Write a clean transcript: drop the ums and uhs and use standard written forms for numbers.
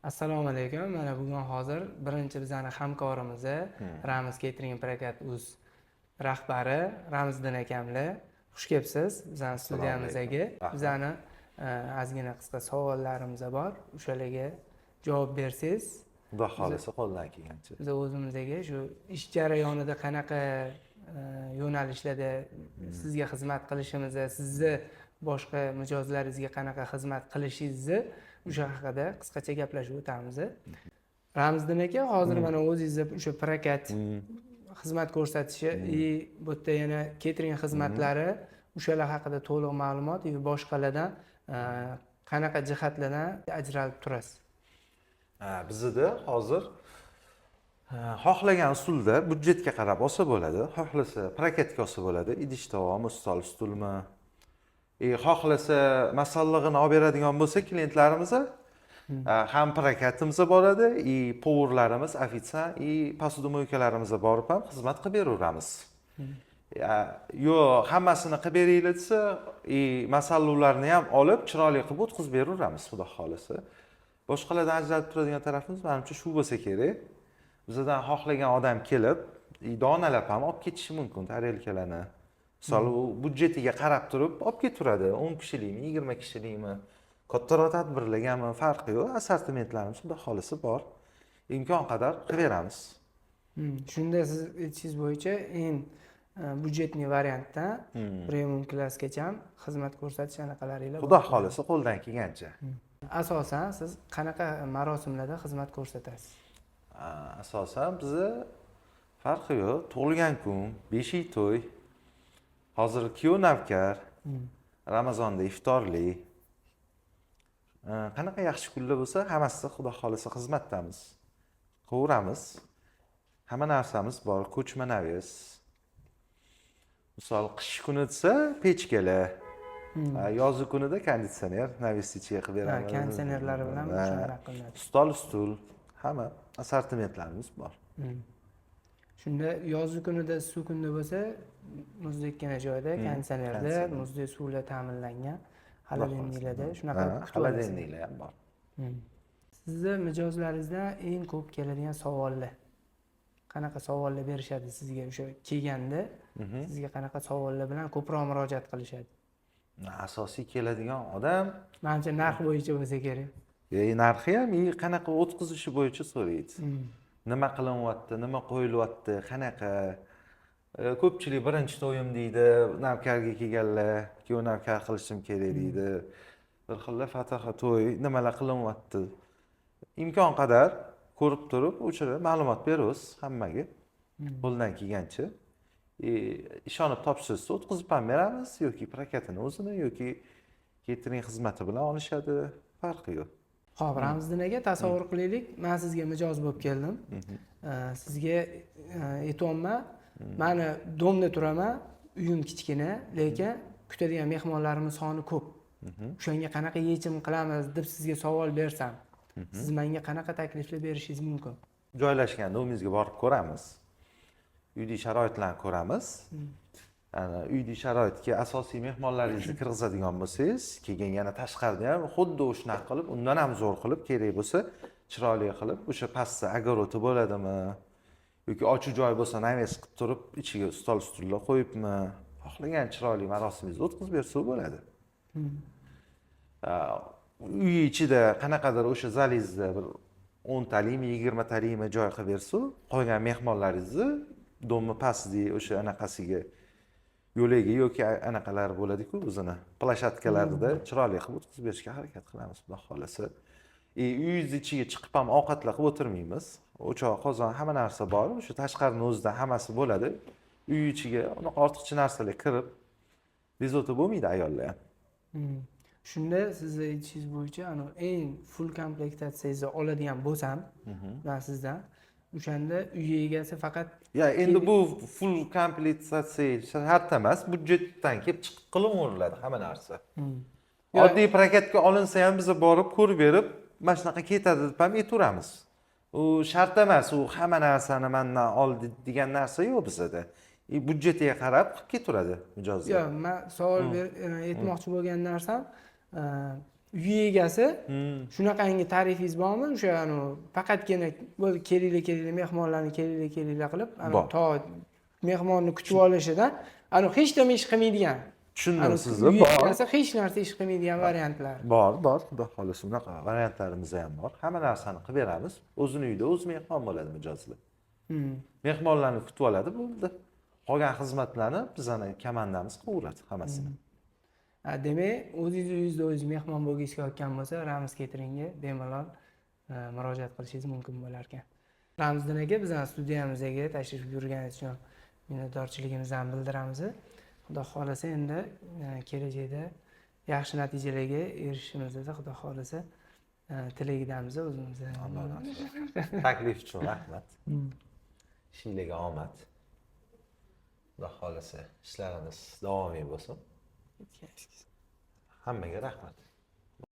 Assalomu alaykum. Mana bugun hozir birinchi bizani hamkorimiz, Ramiz Catering Prokat Uz rahbari Ramziddin akamlar. Xush kelibsiz bizani studiyamizga. Rahmat. Bizani ozgina qisqa savollarimiz bor. O'shalarga javob bersangiz, Xudo xohlasa, qo'ldan kelgancha. biz o'zimizga shu ish jarayonida qanaqa yo'nalishlarda sizga xizmat qilishimizni, sizni boshqa mijozlaringizga qanaqa xizmat qilishingizni, o'sha haqida qisqacha gaplashib o'tamiz. Ramziddin aka, hozir mana o'zingizni o'sha prokat xizmat ko'rsatishi и bu yerda yana ketering xizmatlari, o'shalar haqida to'liq ma'lumot и boshqalardan qanaqa jihatlardan ajralib turasiz? Ha, bizada hozir xohlagan usulda byudjetga qarab olsa bo'ladi. Xohlasa, prokatga olsa bo'ladi. Idish tovoqmi, stol stulmi. Xohlasa, masallig'ini olib beradigan bo'lsa klientlarimiz, ham prokatimiz boradi, и повар larimiz, ofitsiant и посудомойка larimiz borib ham xizmat qilib beraveramiz. Ya, yo'q, hammasini qilib beringlar desa, и masalliqlarni ham olib, chiroyli qilib o'tkazib beraveramiz, xudo xohlasa. Boshqalardan ajralib turadigan tarafimiz, manimcha, shu bo'lsa kerak. Bizdan xohlagan odam kelib, и donalab ham olib ketishi mumkin tarelkalarni. Misol, u byudjetiga qarab turib olib ketaveradi. 10 kishilikmi, 20 kishilikmi, kattaroq tadbirlargami, farqi yo'q. Assortimentlarimiz, xudo xohlasa, bor. Imkon qadar qilib beramiz. Shunda siz aytishingiz bo'yicha eng бюджетный variantdan premium klassgacha xizmat ko'rsatish anaqalaringlar Xudo bor. xohlasa, qo'ldan kelgancha. Asosan siz qanaqa marosimlarda xizmat ko'rsatasiz? Asosan biza, farqi yo'q, tug'ilgan kun, beshik to'y, hozir kuyov navkar, Ramazonda iftorlik, qanaqa yaxshi kunlar bo'lsa, hammasida, xudo xohlasa, xizmatdamiz, qilaveramiz. Hamma narsamiz bor, ko'chma навес. Misol, qish kuni desa, pechkalar, yozi kunida konditsioner, навес ichiga qilib beramiz. Konditsionerlari bilan Ha, o'shanaqa qilinadi. Stol stul, hamma assortimentlarimiz bor. Shunda yozgi kunida, issiq kunda bo'lsa, muzdekkina joyda, konditsionerda, konditsioner. muzdek suvlar ta'minlangan холодильник larda shunaqa Ha, kutib olasiz. Холодильник lar ham bor. Sizni mijozlaringizdan eng ko'p keladigan savollar, qanaqa savollar berishadi sizga o'sha kelganda? Sizga qanaqa savollar bilan ko'proq murojaat qilishadi? Asosiy keladigan odam Manimcha, narx bo'yicha bo'lsa kerak. Narxi ham и qanaqa o'tkazishi bo'yicha so'raydi. Nima qilinyapti, nima qo'yilyapti, qanaqa. Ko'pchilik birinchi to'yim deydi, navkarga kelganlar, kuyov navkar qilishim kerak deydi. Bir xillar fotiha to'y, nimalar qilinyapti. Imkon qadar ko'rib turib, o'sha ma'lumot beramiz hammaga. Qo'ldan kelgancha. Ishonib topshirsa, o'tkazib ham beramiz yoki prokatini o'zini yoki ketering xizmati bilan olishadi, farqi yo'q. Ho'p, Ramziddin aka, tasavvur qilaylik, man sizga mijoz bo'lib keldim. Sizga aytyapman, mani дом da turaman, uyim kichkina, lekin kutadigan mehmonlarimiz soni ko'p, o'shanga qanaqa yechim qilamiz deb sizga savol bersam, siz menga qanaqa takliflar berishingiz mumkin? Joylashgan дом ingizga borib ko'ramiz. Uydagi sharoitlarni ko'ramiz. Ana uydagi sharoitga asosiy mehmonlaringizni kirgizadigan bo'lsangiz, keyin yana tashqarida ham xuddi shunaqa qilib, undan ham zo'r qilib, kerak bo'lsa, chiroyli qilib, o'sha pastda огород i bo'ladimi yoki ochiq joy bo'lsa, навес qilib turib, ichiga stol stullar qo'yibmi, xohlagan chiroyli marosimingizni o'tkazib bersa bo'ladi. Uy ichida qanaqadir o'sha zalingizda bir 10 talikmi, 20 talikmi joy qilib bersa, qolgan mehmonlaringizni дом ni pastidagi o'sha anaqasiga, yo'lagiga yoki anaqalar bo'ladiku o'zini площадка larida chiroyli qilib o'tkazib berishga harakat qilamiz, xudo xohlasa. И uyingiz ichiga chiqib ham ovqatlar qilib o'tirmaymiz. O'choq, qozon, hamma narsa bor, o'sha tashqarini o'zida hammasi bo'ladi. Uy ichiga unaqa ortiqcha narsalar kirib, bezovta bo'lmaydi ayollar ham. Shunda sizni aytishingiz bo'yicha, anavi eng full komplektatsiyangizni oladigan bo'lsam man sizdan, o'shanda uy egasi faqat Ya, endi bu full komplektatsiya shart emas, byudjetdan kelib chiqib qilaveriladi hamma narsa. Oddiy prokatga olinsa ham, biza borib ko'rib berib, mana shunaqa ketadi deb ham aytaveramiz. U shart emas, u hamma narsani mandan oldi degan narsa yo'q bizada. И byudjetiga qarab qilib ketaveradi mijozlar. Yo'q, man savol aytmoqchi bo'lgan narsam, Uy egasi shunaqangi tarifingiz bormi, o'sha anavi faqatgina bo'ldi, kelinglar, kelinglar, mehmonlarni kelinglar, kelinglar qilib, anavi Bor. to mehmonni kutib olishidan anavi hech nima ish qilmaydigan. Tushundim Anavi sizni. uy Bor. egasi hech narsa ish qilmaydigan variantlar. Bor, bor, xudo xohlasa, unaqa variantlarimiz ham bor. Hamma narsani qilib beramiz. O'zini uyida o'zi mehmon bo'ladi mijozlar. Mehmonlarni kutib oladi, bo'ldi. Qolgan xizmatlarni bizani komandamiz qilaveradi hammasini. Ha, demak, o'zingiz uyingizda o'zingiz mehmon bo'lgingiz kelayotgan bo'lsa, Ramiz Cateringga bemalol murojaat qilishingiz mumkin bo'lar ekan. Ramziddin aka, bizani studiyamizga tashrif buyurganingiz uchun minnatdorchiligimizni bildiramiz. Xudo xohlasa, endi kelajakda yaxshi natijalarga erishishimizni, xudo xohlasa, tilagidamiz o'zimiz. Taklif uchun rahmat. Ishinglarga omad. Xudo xohlasa, ishlarimiz davomiy bo'lsin. Hammaga rahmat.